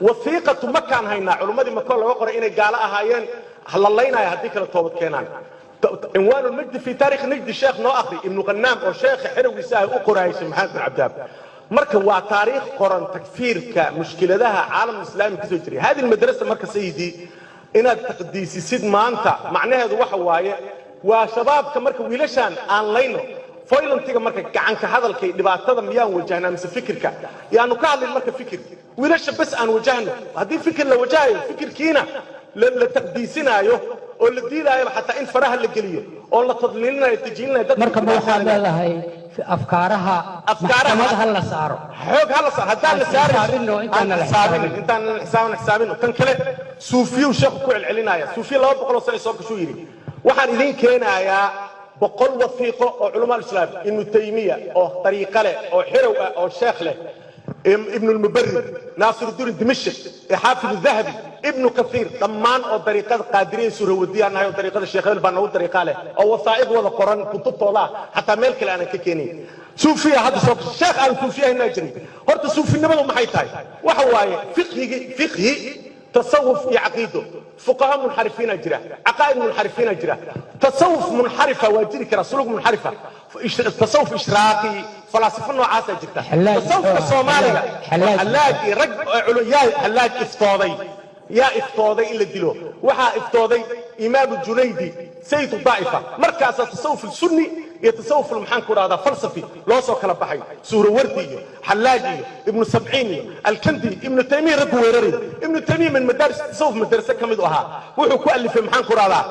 Wasiiqatu makaan haynaa, culummadii Makoo laga qoray inay gaalo ahaayeen, la laynaya haddii kale toobad keenaan. Cinwaan Lmajdi fi Taarikh Najdi, sheekh noo akhri, Ibnu Qanaam oo sheekha xerowgiisa ah u qoraayay Sheekh Maxamed bin Cabdiwahaab. Marka waa taariikh qoran takfiirka, mushkiladaha caalam islaami kasoo jiray. Hadi madrasa marka, sayidii, inaad taqdiisisid maanta macnaheedu waxa waaye waa shabaabka. Marka wiilashaan aan layno, violent-iga, marka gacanka hadalkay dhibaatada miyaan wajahnaa mise fikirka yaanu ka hadlin? Marka fikir wiilasha bes aan wajahno. Haddii fikir la wajahayo, fikirkiina la taqdiisinaayo oo la diidaayo xataa in faraha la geliyo oo la tadliilinayo, tajiilinayo dadka. Marka ma waxaad leedahay afkaaraha Afkaaraha- maxkamad ha la saaro? Xoog hala saar haddaan la saarin. Xisaabino intaan la xisaabinin. xisaabinin. Intaan la xisaabin, xisaabino. Tan kale, suufiyu sheekhu ku celcelinaya, suufiya 200 sano soo gashuu yidhi. Waxaan idin keenayaa 100 wasiiqo oo culamaa islaam, Ibnu Taymiya oo dariiqo leh oo xirow ah oo sheekh leh, Ibnu Lmubarid, Naasiruddin Dimashq, Xaafid Dahabi, Ibnu Kasiir, dhammaan oo dariiqada Qaadiriya Surawadiya nahay oo dariiqada Sheekh Hebel baa nagu dariiqa leh oo wasaa'iq wada qoran kutubtooda ah, xataa meel kale aanan ka keenin. Suufiya hadda soo sheekh aan suufiya ahaynaa jirin. Horta suufinimadu maxay tahay? Waxa waaye fiqhigi, fiqhi, tasawuf iyo caqiido. Fuqaha munxarifiina jira, caqaa'id munxarifiina jira, tasawuf munxarifa waa jiri karaa, suluk munxarifa, tasawuf ishraaqi, falaasifo noocaasaa jirta. Xallaaj. Tasawufka muxuu ahaa? Soomaaliga. Xallaaj. Xallaaj iyo rag yaa Xallaaj iftooday, yaa iftooday in la dilo. Waxaa iftooday Imaamu Junaydi, sayidu daa'ifa. Markaasaa tasawuf sunni iyo tasawuf, maxaan ku dhahdaa, falsafi loo soo kala baxay. Suhrawardi iyo Xallaaj iyo Ibnu Sabciin iyo Alkandi, Ibnu Taymiya raggu weeraray. Ibnu Taymiya min madaaris tasawuf madrase ka mid u ahaa. Wuxuu ku alifay, maxaan ku dhahdaa,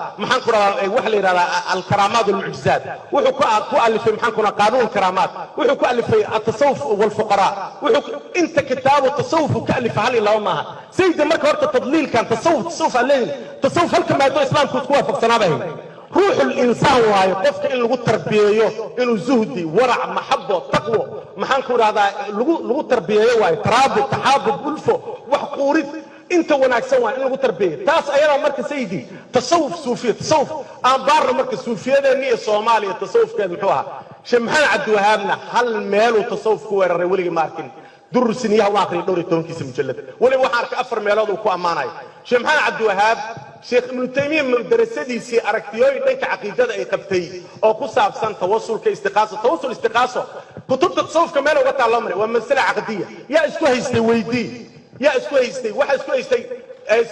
waxa la yidhahdaa Alkaraamaat walmucjizaat. Wuxuu ku alifay, maxaan ku dhahdaa, Qaanuun Karaamaat. Wuxuu ku alifay Atasawuf walfuqaraa. Wuxuu inta kitaabu tasawuf ka alifay hal iyo laba maaha, sayida. Marka horta tadliilkan tasawuf, tasawuf aan leeyihin, tasawuf halka maado islaamku isku waafaqsanaaba ahayn. Ruuxul insaan waayo qofka in lagu tarbiyeeyo inuu zuhdi, warac, maxabo, taqwo, maxaan ku idhahdaa, lagu tarbiyeeyo waayo, taraabud, taxaabub, ulfo, wax quurid, inta wanaagsan waa in lagu tarbiyeeyo taas ayadaa. Marka sayidi, tasawuf suufiya, tasawuf aan baarno. Marka suufiyadeenni iyo Soomaaliya tasawufkeed muxuu ahaa? Sheekh Maxamed Cabdiwahaabna hal meeluu tasawuf ku weeraray weligii ma arkin. Durur Siniyaha waan akhriyay, dhowr iyo tobankiisa mujallad. Weliba waxaan arkay afar meelood uu ku ammaanayo Sheekh Maxamed Cabdiwahaab. Sheekh Ibnu Taymiya madrasadiisii aragtiyooyin dhanka caqiidada ay qabtay oo ku saabsan tawasulka, istiqaaso, tawasul, istiqaaso, kutubta tasawufka meel uga taalloo mare. Waa masale caqdiya. Yaa isku haystay? Weydii yaa isku haystay. Waxaa isku haystay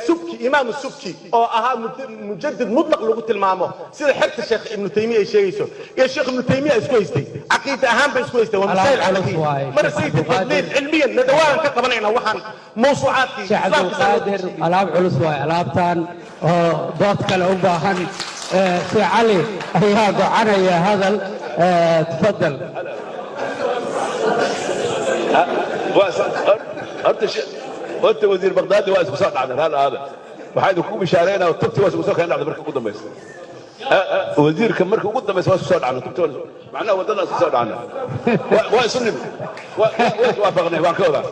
Subki, Imaamu Subki oo ahaa mujadid mutlaq lagu tilmaamo, sida xerta Sheekh Ibnu Taymiya ay sheegayso, iyo Sheekh Ibnu Taymiya isku haystay. Caqiida ahaan bay isku haystay. Waa masaa'il caqiida. Mara sayid, tadliil cilmiyan nadawaanan ka qabanayna waxaan mawsuucaadkii. Sheekh Cabdulqaadir, alaab culus waay alaabtan oo dood kale u baahan. Sheekh Cali ayaa gocanaya hadal. Tafadal. Horta wasiir Baqdaadi waa isku soo dhacday. Hal aada waxaa idinku bishaareynaa, tubti waa isku soo keen dhacday. Marka ugu dambaysa wasiirka, marka ugu dambaysa waa isku soo dhacnay tubti, macnaha waddada isku soo dhacnay, waa isu nimi, waa iswaafaqnay. Waan ka wadaa,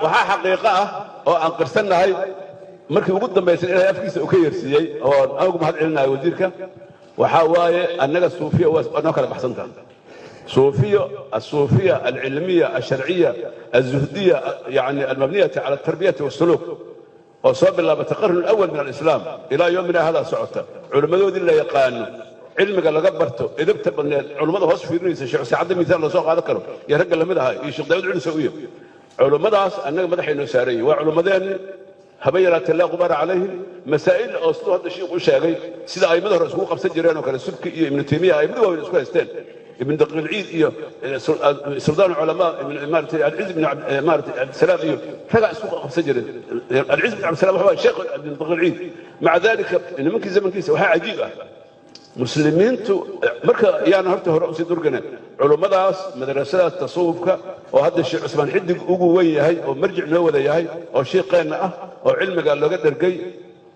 waxaa xaqiiqo ah oo aan qirsannahay markii ugu dambaysa Ilahay afkiisa uu ka yeersiiyey oo anigu mahad celinayo wasiirka. Waxaa waaye annaga suufiya waa noo kala baxsan tahay. صوفية، الصوفية العلمية الشرعية الزهدية، يعني المبنية على التربية والسلوك، oo soo bilaabatay القرن الأول من الإسلام إلى يومنا هذا socota, culimmadoodii la yaqaano, cilmiga laga barto, edebta badneed, culimmada hoos fiirinaysa, Sheekh Saacadda misaal la soo qaadan karo iyo ragga lamid ahaa iyo Sheekh Daawud Culus iyo culimmadaas annaga madaxay noo saaran yihiin. Waa culimmadeenni, haba yaraatee laa qubaara calayhim. Masaa'il oo siduu hadda shiikhu u sheegay, sida a'immada hore iskugu qabsan jireen oo kale, Subki iyo Ibnu Taymiya, a'immadu waaweyn isku haysteen, Ibn Daqiiq Ilciid iyo suldaan culamaa, maaragtay, Alciz ibn, maaragtay, Cabdisalaam iyo ragaa isku qabsan jireen. Alciz ibn Cabdisalaam waxa sheekh Ibn Daqiiq Ilciid. Maca dalika nimankii zamankiisa waxaa cajiib ah muslimiintu. Marka yaana horta hore usii durgane, culummadaas madrasadaas tasawufka oo hadda Sheekh Cusmaan Xidig ugu weyn yahay oo marjic noo wada yahay oo shiiqeenna ah oo cilmiga looga dhergay,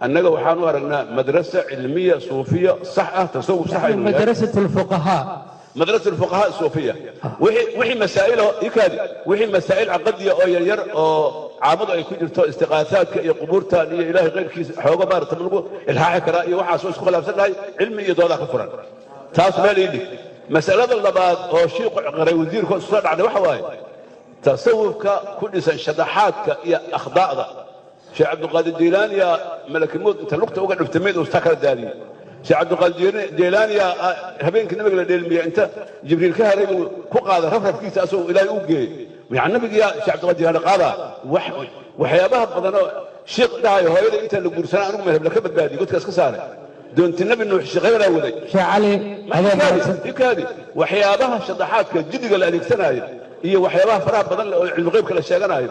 annaga waxaan u aragnaa madrasa cilmiya suufiya sax ah, tasawuf sax inuu yahay. مدرسة الفقهاء. مدرسة الفقهاء الصوفية. وحي مسائل يكادي، وحي مسائل عقدية oo yaryar oo caamadu ay ku jirto, istiqaasaadka iyo qubuurtan iyo Ilaahay qeyrkiisa xooga maarata lagu ilhaaxi karaa iyo waxaas oo isku khilaafsan nahay, cilmi iyo doodaa ka furan. Taas meel ii dhig. Mas'alada labaad oo shiiqu qaray, wasiirku isku soo dhacday, waxa waaye Tasawufka ku dhisan shadaxaadka iyo akhdaa'da, Sheekh Cabdiqaadir Jeylaaniya malakimood inta lugta uga dhiftay mayd uu kala daadiyey. Sheekh Cabdiqaadir Jeylaaniya habeenkii Nabiga la dheelmiyey, inta Jibriil ka haray buu ku qaaday rafrafkiisa, asagoo Ilaahay u geeyey. Yani nabigiyaa Sheekh Cabdiqaadir Jeylaani qaadaa. Waxyaabaha badan oo sheekh dhahayo hooyada inta la guursanaa anigu meherla ka badbaadiyey, godkaas ka saaray, doonti Nabi Nuux sheekh hebelaa waday. Sheekh Cali, adoo mahadsan. Ikaadi, waxyaabaha shadaxaadka jiddiga la adeegsanaayo iyo waxyaabaha faraha badan leh oo cilmi qaybka la sheeganayo,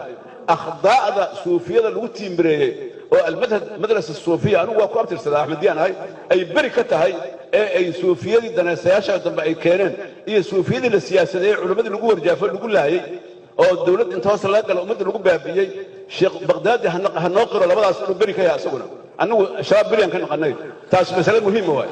akhdaa'da suufiyada lagu tiimbireeyey oo almadhab madrasa suufiya, anigu waa ku abtirsadaa, Axmediyaan ahay, ay beri ka tahay ee ay suufiyadii danaysayaasha dambe ay keeneen iyo suufiyadii la siyaasadeeyey, culimmadii lagu warjaafo, lagu laayey, oo dowladda inta hoose laga galo ummadda lagu baabi'iyey. Sheekh Baqdaadi ha noo qiro labadaas inuu beri ka yahay isaguna. Annagu Shabaab beriyan ka naqanay. Taas masale muhiima waay.